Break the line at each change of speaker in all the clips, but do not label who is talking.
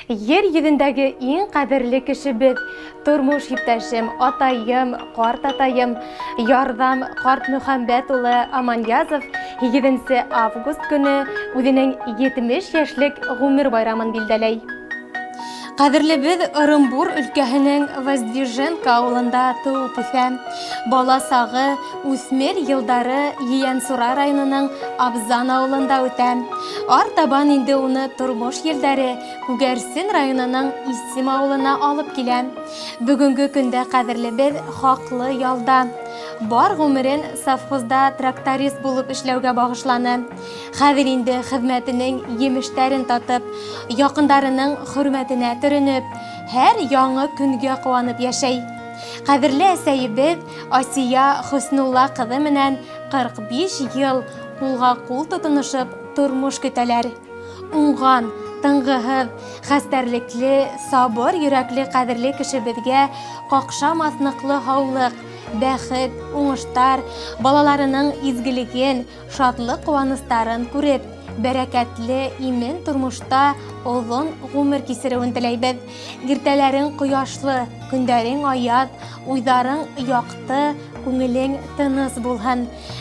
Ер йөҙөндәге иң ҡәҙерле кешебеҙ, тормош иптәшем, атайым, ҡарт атайым, Ярҙам Ҡартмөхәмбәт улы Аманъязов 8 август көнө үҙенең 70 йәшлек ғүмер байрамын билдәләй. Ҡәҙерлебеҙ Ырымбур өлкәһенең Воздвиженка ауылында тыуып үҫә. Бала сағы, үҫмер йылдары Ейәнсура районының Абзан ауылында үтә. Артабан инде уны тормош елдәре Күгәрсен районының Исем ауылына алып килә. Бөгөнгө көндә ҡәҙерлебеҙ хаҡлы ялда. Бар ғүмерен совхозда тракторист булып эшләүгә бағышланы. Хәҙер инде хеҙмәтенең емештәрен татып, яҡындарының хөрмәтенә төрөнөп, һәр яңы көнгә ҡыуанып йәшәй. Ҡәҙерле әсәйебеҙ Асия Хөснулла ҡыҙы менән 45 йыл ҡулға ҡул тотоношоп тормош көтәләр. Уңған, тынғыһыҙ, хәстәрлекле, сабыр йөрәкле ҡәҙерле кешебеҙгә ҡаҡшамаҫ ныҡлы һаулыҡ, бәхет, уңыштар, балаларының изгелеген, Шатлык-куаныстарын күреп, бәрәкәтле, имен тормышта озын гомер кисереүен теләйбеҙ. Иртәләрең кояшлы, көндәрең аяҙ, уйҙарың якты, күңелең тыныс булһын.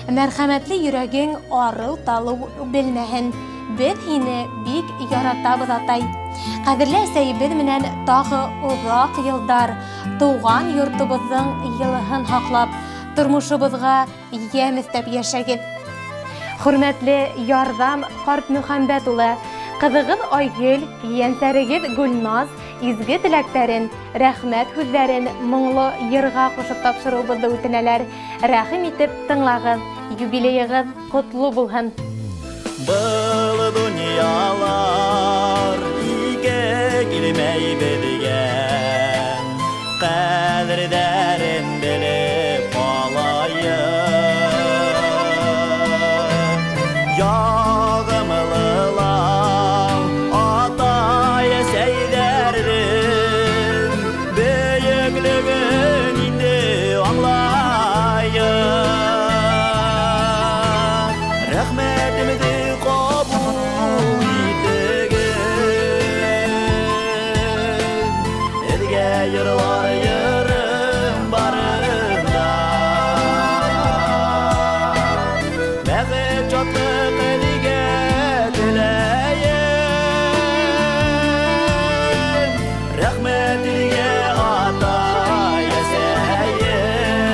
Мәрхәмәтле йөрәгең арыу-талыу белмәһен. Беҙ һине бик яратабыҙ, атай. Ҡәҙерле әсәйебеҙ менән тағы оҙаҡ йылдар тыуған йортобоҙҙоң йылыһын һаҡлап, тормошобоҙға Йәм өҫтәп йәшәгеҙ. Хөрмәтле Ярҙам Ҡартмөхәмбәт улы, ҡыҙығыҙ Айгөл, ейәнсәрегеҙ Гөлназ изге теләктәрен, рәхмәт һүҙҙәрен моңло йырға ҡушып тапшырыуыбыҙҙы үтенәләр. Рәхим итеп тыңлағыҙ. Юбилейығыҙ ҡотло булһын!
Был донъялар ике килмәй беҙгә, Ҡәҙерҙәрен белеп ҡалайыҡ. Яғымлыла атай-әсәйҙәрҙең бөйөклөгөн инде аңлайыҡ. Рәхмәтемде ҡабул итегеҙ. Һеҙгә йырлар йырым барында. Бәхет, шатлык һеҙгә теләйем. Рәхмәт һеҙгә, атай, әсәйем.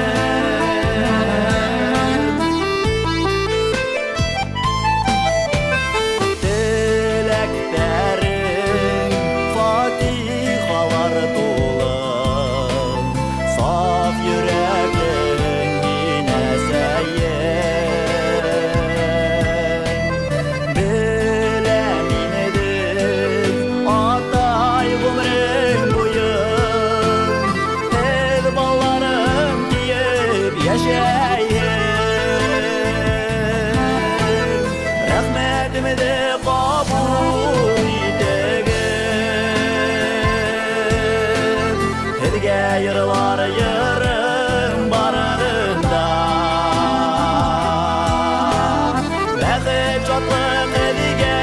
Теләктәрең фатихалар тулы, Саф йөрәклең һин, әсәйем. Беләм инде, атай, ғүмерең буйы Һеҙ балаларым тиеп йәшәйһең. Рәхмәтемде ҡабул итегеҙ. Һеҙгә йырлар йырым барында. Бәхет, шатлык һеҙгә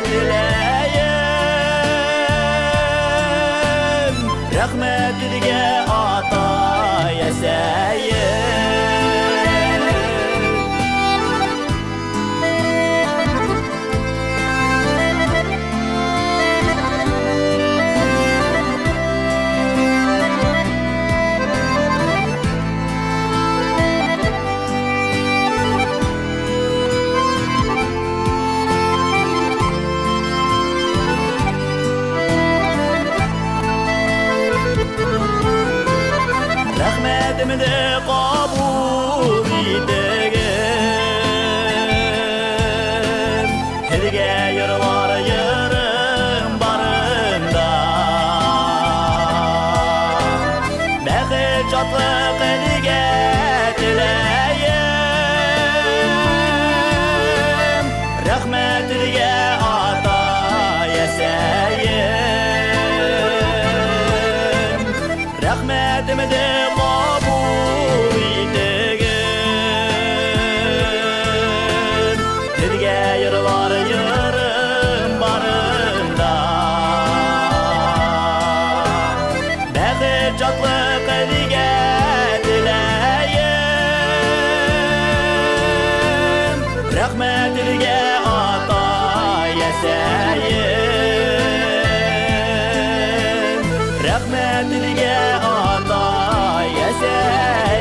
теләйем. Рәхмәт һеҙгә, атай, әсәйем. Рәхмәтемде ҡабул итегеҙ. Һеҙгә йырлар йырым барында. Бәхет, шатлык һеҙгә теләйем. Рәхмәт һеҙгә, атай, әсәйем. Рәхмәтемде ҡабул итегеҙ. Һеҙгә йырлар йырым барында. Рәхмәт һеҙгә, атай, әсәйем. Рәхмәт һеҙгә, атай, әсәйем.